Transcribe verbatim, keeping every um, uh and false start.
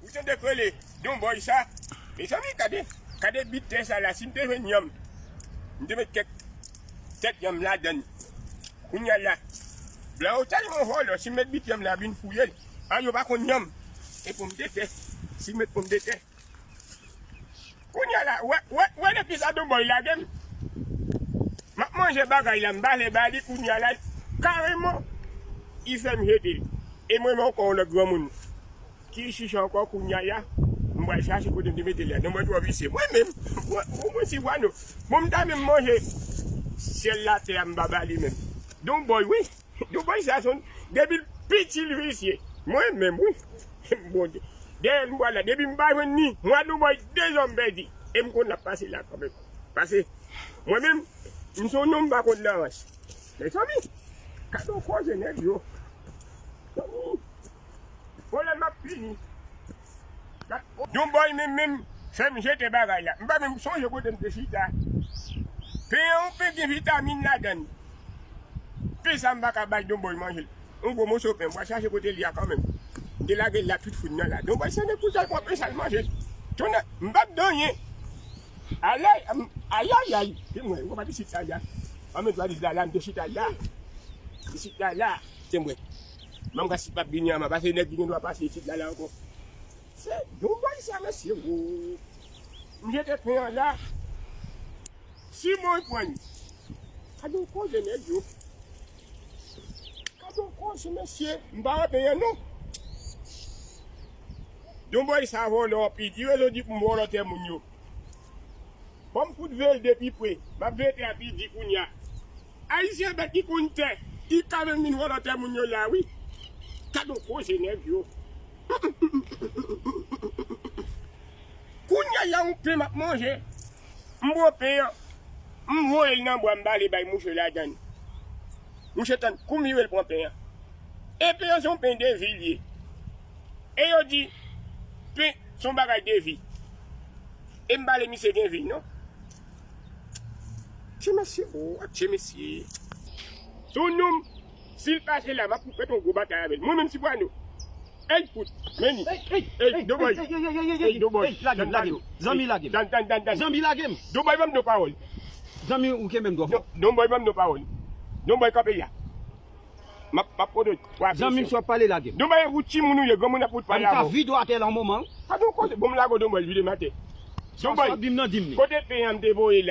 Ou tande k rele Don Boy sa? Mezanmi, gade, gade bit tè sa la, si m te jwenn yanm, m te met kèk tèt yanm ladann. Kounye a la, blan yo tèlman vòlò, si m met bit yanm la vin fouye l, a, yo pa konn yanm. E pòmdetè, si m met pòmdetè. Kounye a la, wè, wè, wè nan kisa Don Boy lage m. M ap manje bagay la, m bale ba li kounye a la, kareman, li fè m jete l. E mwen menm ankò yon lòt granmoun ki chiche ankò kounye a la, m pral chache kote m te mete l la. Don Boy twò visye. Mwen menm, mwen, mwen, mwen ti vwa nou. Bon, m ta menm manje syèl latè a, m pa ba li menm. Don Boy, wi. Don Boy sa se yon, depi l piti l visye. Mwen menm, wi. Bondye. Dèyè m pral la, depi m pa jwenn ni, mwen Don Boy dezòm pèdi. E m konn l ap pase la kanmenm. Pase, mwen menm, m se yon nonm m pa konn nan rans. Mezanmi, gade yon koze nèg yo. Mezanmi, pwoblèm ap fini. Don Boy menm, menm, fè m jete bagay la. M pa menm sonje kote m te chita. Pen an, yon pen gen vitamin ladan l. Pen sa m pa ka bay Don Boy manje l. Yon gwo moso pen, m pral chache kote l ye a kanmenm. M te lage l la tout foun nan la. Don Boy se nèg pou sa l pran pen sa l manje. Tonnè, m p ap di anyen. Alay, ayayay. Te mwen, ou pa isit la, la. Anmenn valiz la, la, m te chita la. Isit la, la. Te mwen. Manm ka si p ap vini an, pase nèg ki gen dwa pase isit la, la ankò. Se Don Boy sa, mesye, wo. M jete pen an la. Si mwen pran li. Gade yon koze nèg yo. Gade yon koze, mesye. M pa wè pen an, non. Don Boy sa vòlò anpil. Li rezon di pou m vòlò tè moun yo. Bon, m fout veye l de pi pre. M ap veye tè a pi di kounye a. Ayisyen bèt ki konn tè. Li ka menm vin vòlò tè moun yo la, wi. Gade yon koze nèg yo. Kounye a la, yon pen m ap manje. M pran pen an. M voye l nan bwa, m bale bay mouche ladann. Mouche tann kou m vire l pran pen an. E pen an se yon pen de vi l ye. E yo di, pen se yon bagay de vi. E m pale misye gen vi, non? Tye mesye, o, tye mesye. Se yon nonm, si l pase la, m ap fèt yon gwo batay avè l. Mwen menm si pwano. Ey, kout, men li. Ey, ey, ey, Don Boy. Ey, Don Boy. Ey, lage m, lage m. Zanmi, lage m. Tann, tann, tann, tann. Zanmi, lage m. Don Boy, ban m de pawòl. Zanmi, ou kenbe m twò fò. Don Boy, ban m de pawòl. Don Boy, kanpe la. M ap, m ap kote w. Zanmi m, si w ap pale, lage m. Don Boy, ou timoun ou ye, granmoun ap fout pale avè w. M ka vide w atè la yon moman. Pa gen koze, bon, m lage w, Don Boy, vide m atè. Sa w ap di m nan, di m li. Kote pen an m te voye la?